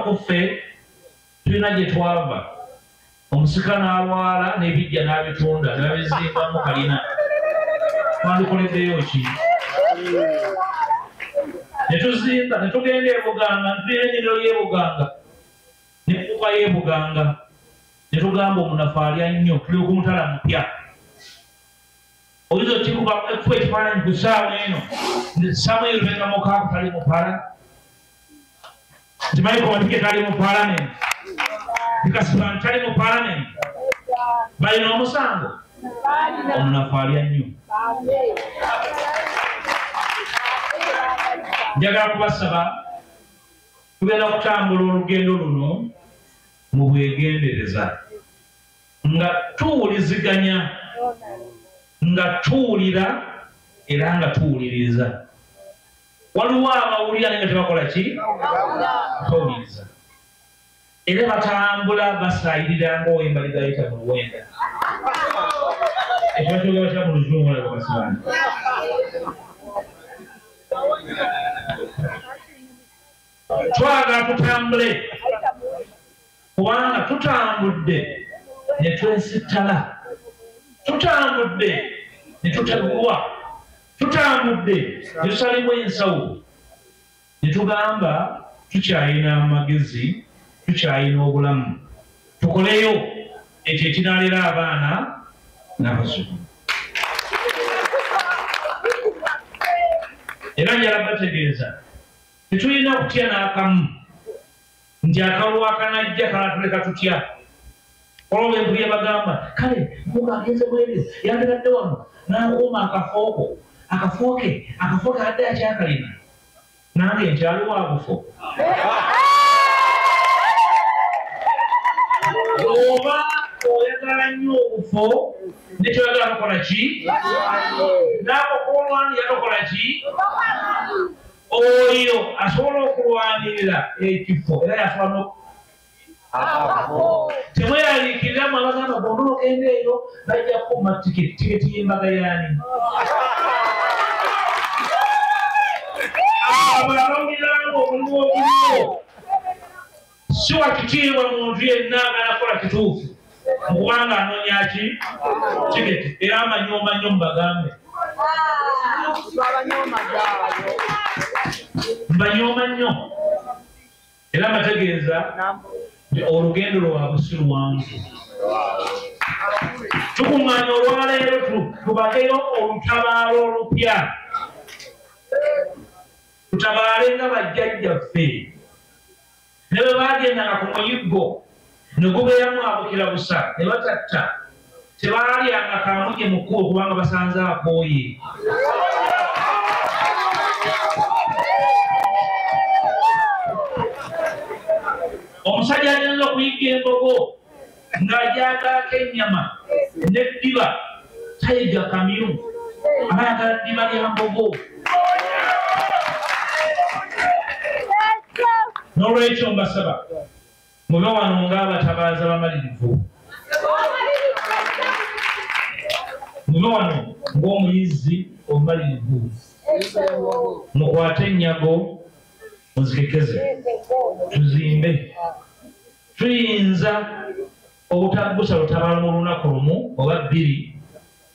Ku ffe tulina gye twava, omusika n'alwala n'ebijja n'abitunda ne babizimbamu kalina. Twandikoleddeyo ki? Ne tuzimba ne tugenda e Buganga, ne tulina ennimiro y'e Buganga ne tutuukayo e Buganga ne tugamba omunafu alya nnyo, tuli ku mutala mupya. Oyinza okikuba ekuba ekifaananyi ku ssaawa eno, Samuel Lubega Mukaaku tali mu palamenti, nti Michael Matigga tali mu palamenti, nti Kasibante tali mu palamenti. Balina omusango? Omunafu alya nnyo. Njagala kubasaba, tugenda kutambula olugendo luno mu bwegendereza, nga tuwuliziganya, nga tuwulira era nga tuwuliriza. Waliwo abawulira naye nga tebakola ki? Bawuliriza. Era batambula basaayirira ng'owembaliga ayita mu luwenda. Ekyo bakyogera batya mu Luzungu olaba Kasibante? Twagala tutambule, kubanga tutambudde ne twesittala, tutambudde ne tutaguwa, tutambudde ne tusalibwa ensawo, ne tugamba tukyalina amagezi, tukyalina obulamu, tukoleyo ekyo ekinaalera abaana n'abazzukulu. Era njala bategeeza tetulina kutya n'akamu nti akalulu akanajja kalatuleka tutya. Olwo bwe mpulira bagamba kale muga agenze mu ebyo yandibadde wano n'akuuma akafooko akafooke akafooke adde akyakalina, nange nkyali wa bufo. Oba oyagala nnyo obufo ne kyoyagala kukola ki? Naako k'olwanirira tokola ki? Oyo asobola okulwanirira ekifo era yasobola temweraliikiriramu abagamba bw'oba ogenda eyo bajja kukuuma tiketi, tiketi y'embaga y'ani? Abo abawulira ng'omulimu oguliwo si wa kitiibwa muntu yenna agala kukola kituufu mukubanga anoonya ki? Tiketi. Era amanyooma nnyo mubagambe. Mbanyooma nnyo era mbategeeza nti olugendo lwabwe si luwanvu. Tukuŋŋaanya olwaleero tubageyo olutabaalo olupya, tutabaale nga bajjajjaffe ne bwe baagendanga ku muyiggo ne gubeeramu abukira busa ne batatta, tebaalyanga kaamuje mu kkubo kubanga basanze akooye. Omusajja agenza okuyigga embogo ng'agyagaako ennyama n'eddiba, tayiga kamyu, aba ayagala ddiba lya mbogo. N'olwekyo mbasaba mube wano ng'abatabaaza bamalirivu, mube wano ng'omuyizzi omumalirivu, mukwate ennyago muzikekeze, tuzimbe. Tuyinza obutaggusa lutabaalo mu lunaku lumu oba bbiri,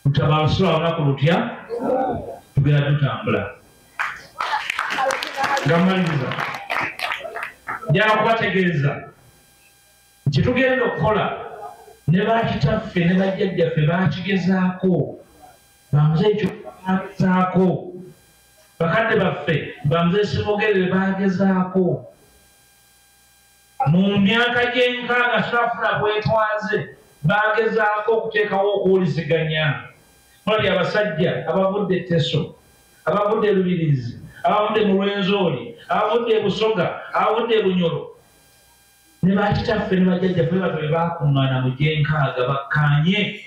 lutabaalo si lwa lunaku lutya, tugenda tutambula. Nga mmaliriza, njagala kubategeeza nti tugenda okukola ne bakitaffe ne bajjajjaffe bakigezaako, bamuzeeyi ekyo bagezaako, bakadde baffe bamuzeeyi Ssemogerere bagezaako. Mu myaka gy'enkaaga twafuna bwetwaze, bagezaako okuteekawo okuwuliziganya. Mulabye abasajja abavudde e Teso, abavudde e Lubirizi, abavudde mu Rwenzori, abavudde e Busoga, abavudde e Bunyoro, ne bakitaffe ne bajjajjaffe batyo bwe baakuŋŋaana mu gy'enkaaga bakkaanye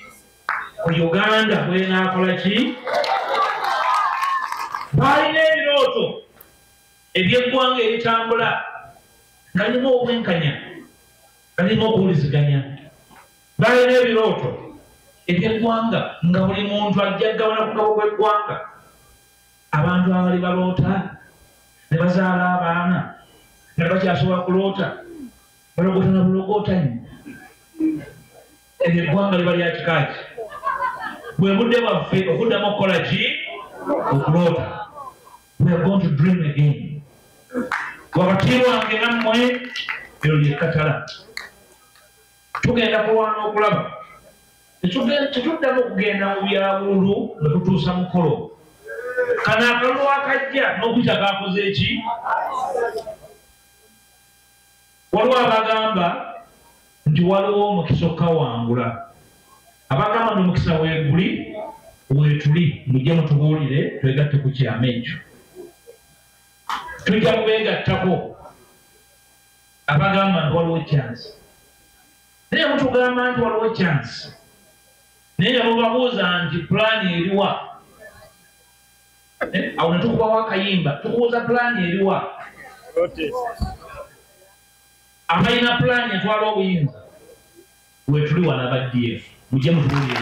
ku Uganda bw'enaakola ki? Baalina ebirooto eby'eggwanga eritambula nga lirimu obwenkanya, nga lirimu okuwuliziganya. Balina ebirooto eby'eggwanga nga buli muntu ajja kugabana ku mugabo gw'eggwanga. Abantu abali baloota ne bazaala abaana nga tebakyasobola kuloota, Balogotana bulogotanyi. Eryo eggwanga liba lya kikaaki. Bwe budde bwaffe okuddamu okukola ki? Okuloota. We are going to dream again. Wakati wange nammwe eryo lyekkatala. Tugenda kulwana okulaba. Tetuddamu okugenda mu bya bululu nga tutuusa mukolo. Kano akalulu akajja n'okuyita kakoze ki? Waliwo abagamba nti waliwo omukisa okukawangula. Abagamba nti omukisa weeguli, weetuli, mujje mutubuulire twegatte ku kyama ekyo. Tujja kubeegattako abagamba nti waliwo chance. Naye mutugamba nti waliwo chance. Naye ne mubabuuza nti pulaani eriwa? Awo ne tukubawo akayimba, tukubuuza pulaani eriwa? Abalina pulaani etwala obuyinza weetuli wano aba DF, mujje mutubuulire.